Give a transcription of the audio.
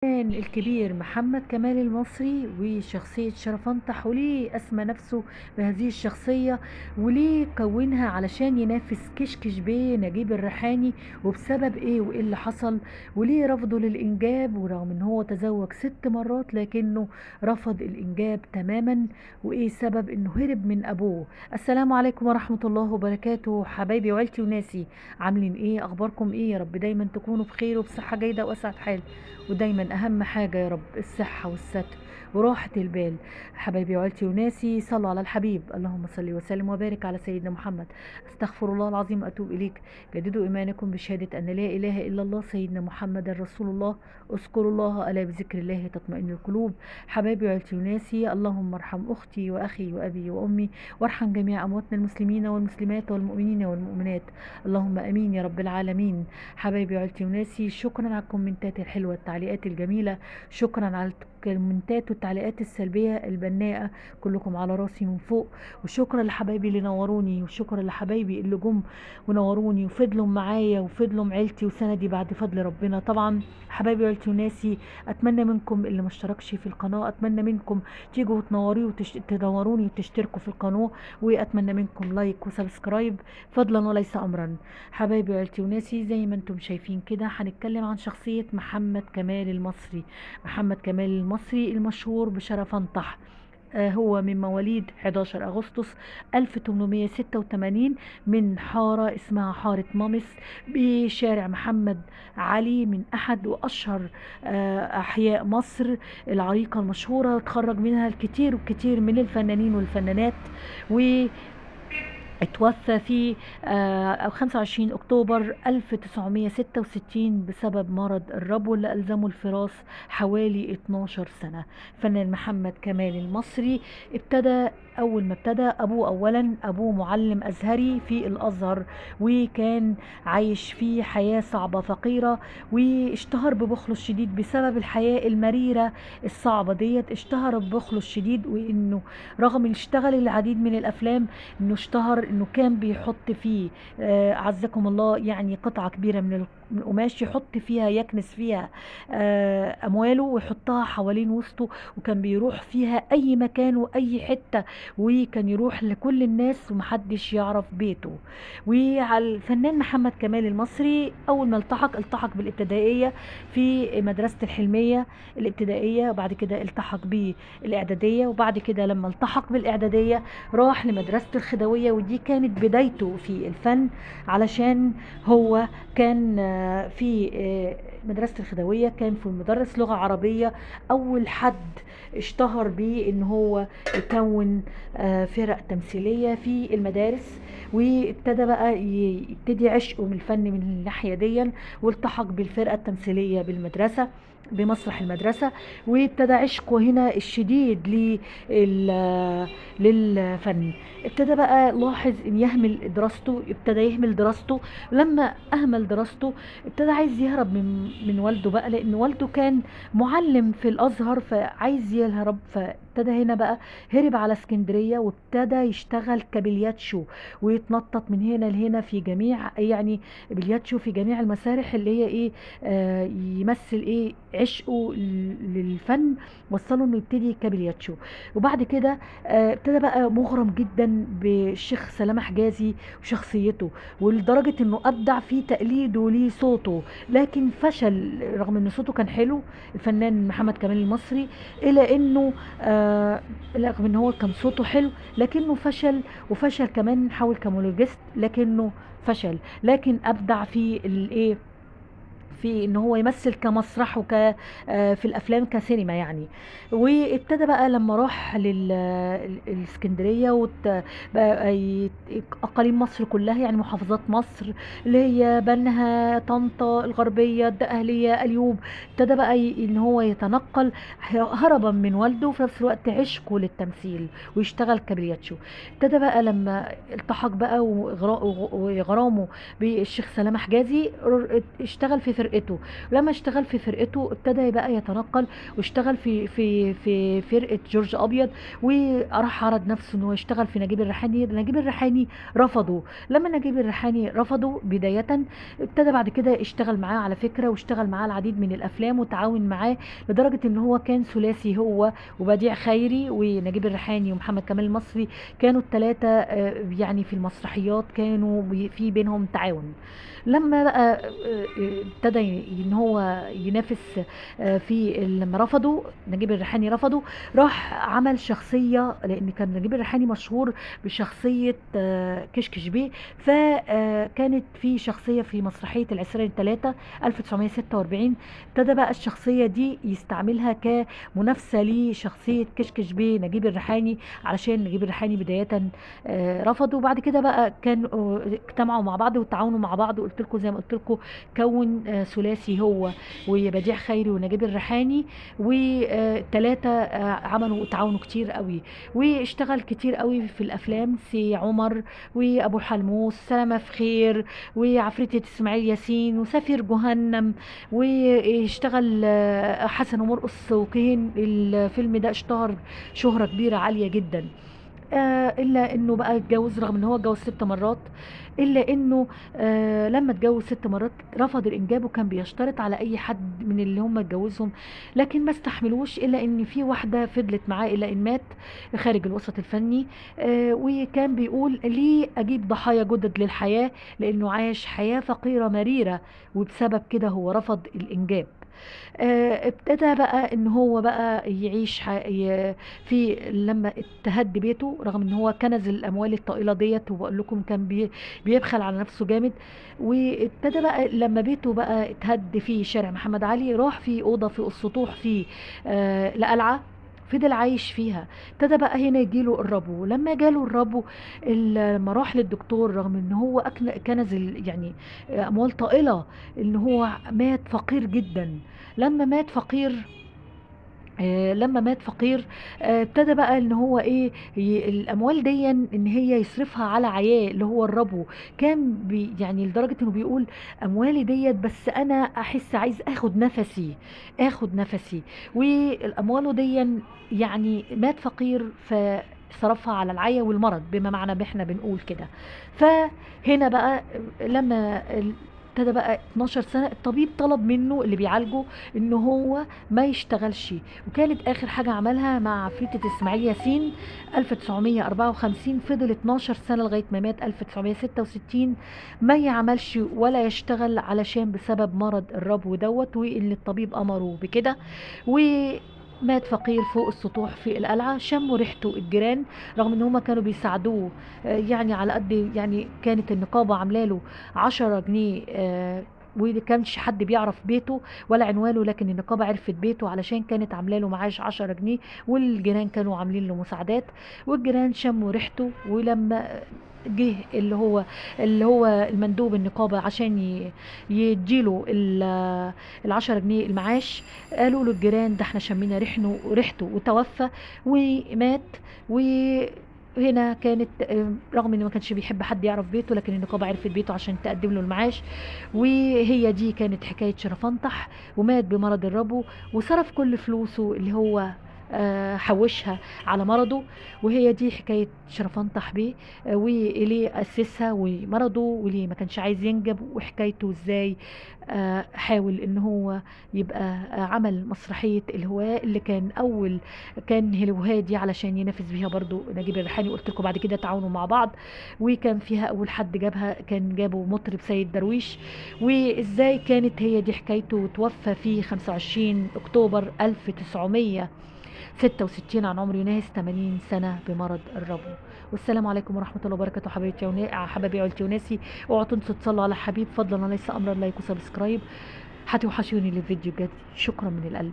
الفنان الكبير محمد كمال المصري وشخصية شرفنطح، وليه أسمى نفسه بهذه الشخصية وليه كونها علشان ينافس كشكش بيه نجيب الريحاني، وبسبب ايه وايه اللي حصل، وليه رفضه للإنجاب ورغم ان هو تزوج 6 مرات لكنه رفض الإنجاب تماما، وايه سبب انه هرب من ابوه. السلام عليكم ورحمة الله وبركاته حبايبي وعيلتي وناسي، عاملين ايه؟ اخباركم ايه؟ يا رب دايما تكونوا بخير وبصحة جيدة واسعد حال، ودايما اهم حاجة يا رب الصحة والستر وراحة البال. حبايبي وعيلتي وناسي، صلوا على الحبيب، اللهم صل وسلم وبارك على سيدنا محمد. استغفر الله العظيم اتوب اليك. جددوا ايمانكم بشهادة ان لا اله الا الله سيدنا محمد رسول الله. اذكروا الله الا بذكر الله تطمئن القلوب. حبايبي وعيلتي وناسي، اللهم ارحم اختي واخي وابي وامي، وارحم جميع امواتنا المسلمين والمسلمات والمؤمنين والمؤمنات، اللهم امين يا رب العالمين. حبايبي وعيلتي وناسي، شكرا على الكومنتات الحلوة، التعليقات الجميلة، شكرا على الكومنتات والتعليقات السلبية البناءه، كلكم على راسي من فوق. وشكرا لحبايبي اللي نوروني، وشكرا لحبايبي اللي جم ونوروني وفضلوا معايا وفضلوا عيلتي وسندي بعد فضل ربنا. طبعا حبايبي وعيلتي وناسي، اتمنى منكم اللي ما اشتركش في القناة، اتمنى منكم تيجوا وتنوروني تنوروني وتشتركوا في القناة، واتمنى منكم like و subscribe فضلا وليس امرا. حبايبي وعيلتي وناسي، زي ما انتم شايفين كده هنتكلم عن شخصية محمد كمال المصري. محمد كمال المصري المشهور بشرفنطح، هو من مواليد 11 أغسطس 1886 من حارة اسمها حارة مامس بشارع محمد علي، من أحد وأشهر أحياء مصر العريقة المشهورة، تخرج منها الكثير والكثير من الفنانين والفنانات. و اتوفى في 25 أكتوبر 1966 بسبب مرض الربو اللي ألزمه الفراش حوالي 12 سنة. فنان محمد كمال المصري ابتدى، أول ما ابتدى أبوه، أولا أبوه معلم أزهري في الأزهر، وكان عايش في حياة صعبة فقيرة، واشتهر ببخله الشديد بسبب الحياة المريرة الصعبة ديت. اشتهر ببخله الشديد، وإنه رغم إن اشتغل العديد من الأفلام إنه اشتهر إنه كان بيحط فيه عزكم الله يعني قطعة كبيرة من القماش يحط فيها، يكنس فيها أمواله ويحطها حوالين وسطه، وكان بيروح فيها أي مكان وأي حتة، وكان يروح لكل الناس ومحدش يعرف بيته. وعلى الفنان محمد كمال المصري أول ما التحق بالابتدائية في مدرسة الحلمية الابتدائية، وبعد كده التحق بالإعدادية، وبعد كده لما التحق بالإعدادية راح لمدرسة الخدوية، ودي كانت بدايته في الفن، علشان هو كان في مدرسة الخدوية كان في مدرس لغة عربية، أول حد اشتهر بيه إن هو يكون فرق تمثيلية في المدارس، وابتدى بقى يبتدي عشقه من الفن من الناحية دي، والتحق بالفرقة التمثيلية بالمدرسة بمسرح المدرسة، وابتدى عشقه هنا الشديد للفن. ابتدى بقى لاحظ ان يهمل دراسته، ابتدى يهمل دراسته. لما اهمل دراسته ابتدى عايز يهرب من والده بقى، لان والده كان معلم في الازهر فعايز يهرب. فابتدى هنا بقى هرب على اسكندرية، وابتدى يشتغل كبلياتشو ويتنطط من هنا لهنا في جميع، يعني بلياتشو في جميع المسارح اللي هي ايه يمثل ايه عشقه للفن، وصله انه يبتدي كبلياتشو. وبعد كده ابتدى بقى مغرم جدا بالشيخ سلامة حجازي وشخصيته، ولدرجة انه ابدع في تقليده لصوته، لكن فشل رغم ان صوته كان حلو الفنان محمد كمال المصري، الى انه رغم ان هو كان صوته حلو لكنه فشل، وفشل كمان حاول كمونولوجيست لكنه فشل، لكن ابدع في الايه، في ان هو يمثل كمسرح وك في الافلام كسينما يعني. وابتدى بقى لما راح للاسكندريه اقاليم مصر كلها، يعني محافظات مصر اللي هي بنها، طنطا، الغربية، الدقهليه، اليوب، ابتدى بقى ان هو يتنقل هربا من والده، وفي نفس الوقت عشقه للتمثيل ويشتغل كبلياتشو. ابتدى بقى لما التحق بقى وغرامه بالشيخ سلامة حجازي، اشتغل في فرقته فرقته. لما اشتغل في فرقته ابتدى بقى يتنقل واشتغل في في في فرقة جورج أبيض، وراح عرض نفسه انه يشتغل في نجيب الريحاني. نجيب الريحاني رفضه. لما نجيب الريحاني رفضه بداية، ابتدى بعد كده اشتغل معاه على فكرة، واشتغل معاه العديد من الأفلام وتعاون معاه، لدرجة ان هو كان ثلاثي، هو وبديع خيري ونجيب الريحاني ومحمد كمال المصري، كانوا الثلاثة يعني في المسرحيات كانوا في بينهم تعاون. لما بقى ابتدى ان هو ينافس في لما رفضه نجيب الريحاني رفضه، راح عمل شخصية، لان كان نجيب الريحاني مشهور بشخصية كشكش بيه، فكانت في شخصية في مسرحية العسرين الثلاثة 1946، ابتدى بقى الشخصية دي يستعملها كمنافسة لشخصية كشكش بيه نجيب الريحاني، علشان نجيب الريحاني بداية رفضه. وبعد كده بقى كانوا اجتمعوا مع بعض وتعاونوا مع بعض، وقلت لكم زي ما قلت لكم كون ثلاثي هو وبديع خيري ونجيب الريحاني، وثلاثة عملوا تعاونوا كتير قوي، واشتغل كتير قوي في الافلام، سي عمر وابو حلموس، سلامة في خير، وعفريتة اسماعيل ياسين، وسفير جهنم، واشتغل حسن ومرقص وكهن. الفيلم ده اشتهر شهرة كبيرة عالية جدا. الا انه بقى اتجوز، رغم ان هو اتجوز 6 مرات، الا انه لما اتجوز 6 مرات رفض الانجاب، وكان بيشترط على اي حد من اللي هم اتجوزهم، لكن ما استحملوش، الا ان في واحدة فضلت معاه الى ان مات خارج الوسط الفني. وكان بيقول ليه اجيب ضحايا جدد للحياة، لانه عاش حياة فقيرة مريرة، وبسبب كده هو رفض الانجاب. ابتدى بقى ان هو بقى يعيش في لما اتهد بيته، رغم ان هو كنز الاموال الطائلة ديت، وبقول لكم كان بيبخل على نفسه جامد. وابتدى بقى لما بيته بقى اتهد في شارع محمد علي، راح في اوضة في السطوح في القلعة، فضل عايش فيها. ابتدى بقى هنا يجيله الربو. لما جاله الربو، لما راح للدكتور، رغم ان هو كنز يعني اموال طائلة، ان هو مات فقير جدا. لما مات فقير، ابتدى بقى ان هو ايه الاموال دي ان هي يصرفها على عياه اللي هو الربو. كان يعني لدرجة انه بيقول اموالي ديت بس انا احس عايز اخد نفسي، اخد نفسي. والاموال دي يعني مات فقير فصرفها على العيا والمرض، بما معنى احنا بنقول كده. فهنا بقى لما ابتدى بقى 12 سنة، الطبيب طلب منه اللي بيعالجه ان هو ما يشتغلش، وكانت اخر حاجة عملها مع عفريتة اسماعيل ياسين 1954. فضل 12 سنة لغاية ما مات 1966 ما يعملش ولا يشتغل، علشان بسبب مرض الربو دوت، واللي الطبيب امره بكده. ومات فقير فوق السطوح في القلعة. شموا ريحته الجيران، رغم ان هما كانوا بيساعدوه يعني على قد، يعني كانت النقابة عامله له 10 جنيه، وما كانش حد بيعرف بيته ولا عنوانه، لكن النقابة عرفت بيته علشان كانت عامله له معاش 10 جنيه، والجيران كانوا عاملين له مساعدات، والجيران شموا ريحته. ولما جه اللي هو المندوب النقابة عشان يديله ال10 جنيه المعاش، قالوا له الجيران ده احنا شمينا ريحته، وتوفى ومات. وهنا كانت رغم انه ما كانش بيحب حد يعرف بيته، لكن النقابة عرفت بيته عشان تقدم له المعاش. وهي دي كانت حكاية شرفنطح. ومات بمرض الربو، وصرف كل فلوسه اللي هو حوشها على مرضه. وهي دي حكاية شرفنطح بيه، وليه أسسها، ومرضه، وليه ما كانش عايز ينجب، وحكايته ازاي حاول ان هو يبقى عمل مسرحية الهواء اللي كان اول كان الهواء دي علشان ينافس بيها برضو نجيب الريحاني. قلت لكم بعد كده تعاونوا مع بعض، وكان فيها اول حد جابها كان جابه مطرب سيد درويش. وازاي كانت هي دي حكايته. وتوفى في 25 اكتوبر 1966 عن عمر يناهز 80 سنة بمرض الربو. والسلام عليكم ورحمة الله وبركاته حبايبي حبايبي عيلتي وناسي. اوعوا تنسوا تصلوا على الحبيب، فضلا وليس امرا، like و subscribe. هتوحشوني للفيديو بجد، شكرا من القلب.